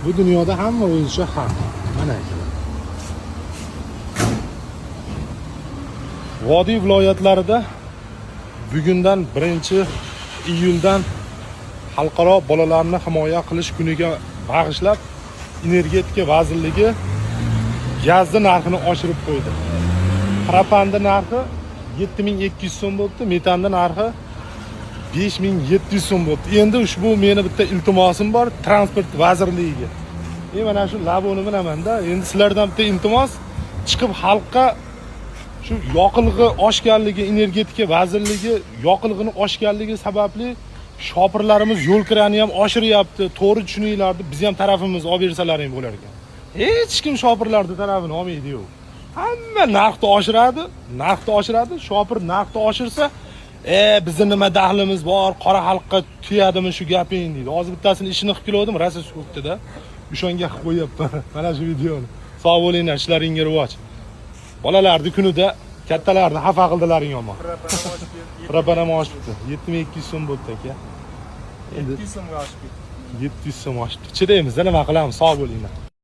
Bu dunyoda hamma o'zicha haq. Mana akalar. Vodiy viloyatlarida bugundan 1-iyuldan xalqaro bolalarni himoya qilish kuniga bag'ishlab Energetika vazirligi gazni narxini oshirib qo'ydi. Propanni narxi 7200 so'm bo'libdi, metanni narxi 5700 so'm bo'libdi. Endi ushbu meni bitta iltimosim bor transport vazirligiga. Mana shu lavoni bilamanda, endi sizlardan bitta iltimos, chiqib xalqqa shu yoqilg'i oshganligi, energetika vazirligi yoqilg'ini oshganligi sababli shopirlarimiz yo'l kirani ham oshiryapti. To'g'ri tushuninglar deb biz ham tarafimizni olib bersalaring bo'lar ekan. Hech kim shopirlarning tarafini olmaydi-yu. Hamma narxni oshiradi, narxni oshiradi. Shopir narxni oshirsa, bizni nima daxlimiz bor, qora xalqqa tuyadimi shu gaping deydi. Hozir bittasini ishini qilib kelgandim, rosa so'kdi-da. O'shanga qilib qo'yapman mana shu videoni. Sog' bo'linglar, ishlaringga rivoj. Bolalarni kunida kattalarni xafa qildilaring yomon. Propan ham oshibdi. 7200 so'm bo'ldi aka. Endi 700 so'mga oshib ketdi. 700 so'm oshibdi. Chidaymiz, nima qilamiz? Sog' bo'linglar.